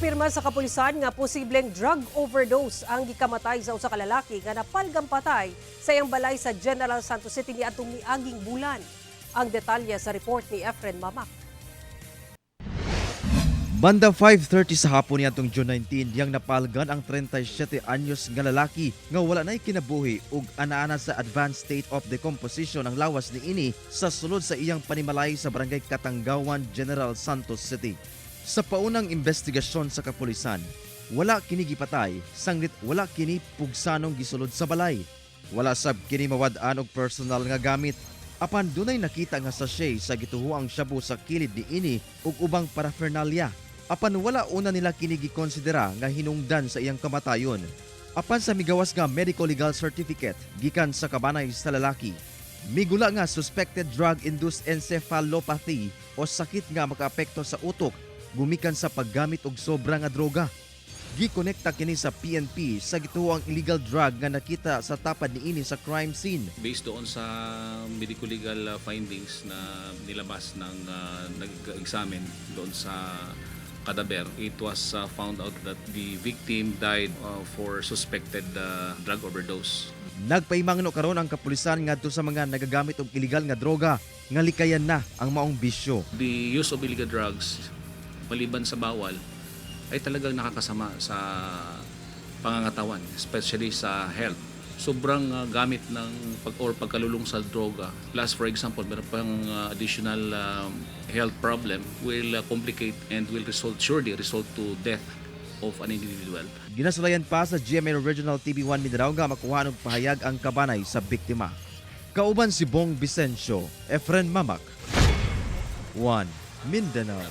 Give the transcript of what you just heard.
Gikumpirma sa kapulisan nga posibleng drug overdose ang gikamatay sa usa ka lalaki nga napalgang patay sa iyang balay sa General Santos City niadtong miaging bulan. Ang detalye sa report ni Efren Mamak. Banda 5:30 sa hapon niadtong June 19, diyang napalgan ang 37 anyos nga lalaki nga wala na'y kinabuhi ug ana-ana sa advanced state of decomposition ang lawas niini sa sulod sa iyang panimalay sa Barangay Katanggawan, General Santos City. Sa paunang investigasyon sa kapulisan, wala kini gipatay, sanglit wala kini pugsanong gisulod sa balay. Wala sab kini mawad-an og personal nga gamit. Apan dunay nakita nga sachet sa gituhuang shabu sa kilid niini ug ubang paraphernalia. Apan wala una nila kini gikonsidera nga hinungdan sa iyang kamatayon. Apan sa migawas nga medical legal certificate gikan sa kabanay sa lalaki, migula nga suspected drug-induced encephalopathy o sakit nga makaapekto sa utok gumikan sa paggamit og sobra nga droga. Gikonekta kini sa PNP sa gituoang illegal drug nga nakita sa tapad niini sa crime scene. Based doon sa medical legal findings na nilabas ng nag-examine doon sa cadaver, it was found out that the victim died for suspected drug overdose. Nagpaimangno karon ang kapulisan ngadto sa mga nagagamit og illegal nga droga nga likayan na ang maong bisyo. The use of illegal drugs, maliban sa bawal, ay talagang nakakasama sa pangangatawan, especially sa health. Sobrang gamit ng pag or pagkalulong sa droga. Plus, for example, meron pang additional health problem will complicate and will result surely result to death of an individual. Ginasulayan pa sa GMA Regional TV1 Mindanao nga makuha og pahayag ang kabanay sa biktima. Kauban si Bong Vicencio, Efren Mamak, 1 Mindanao.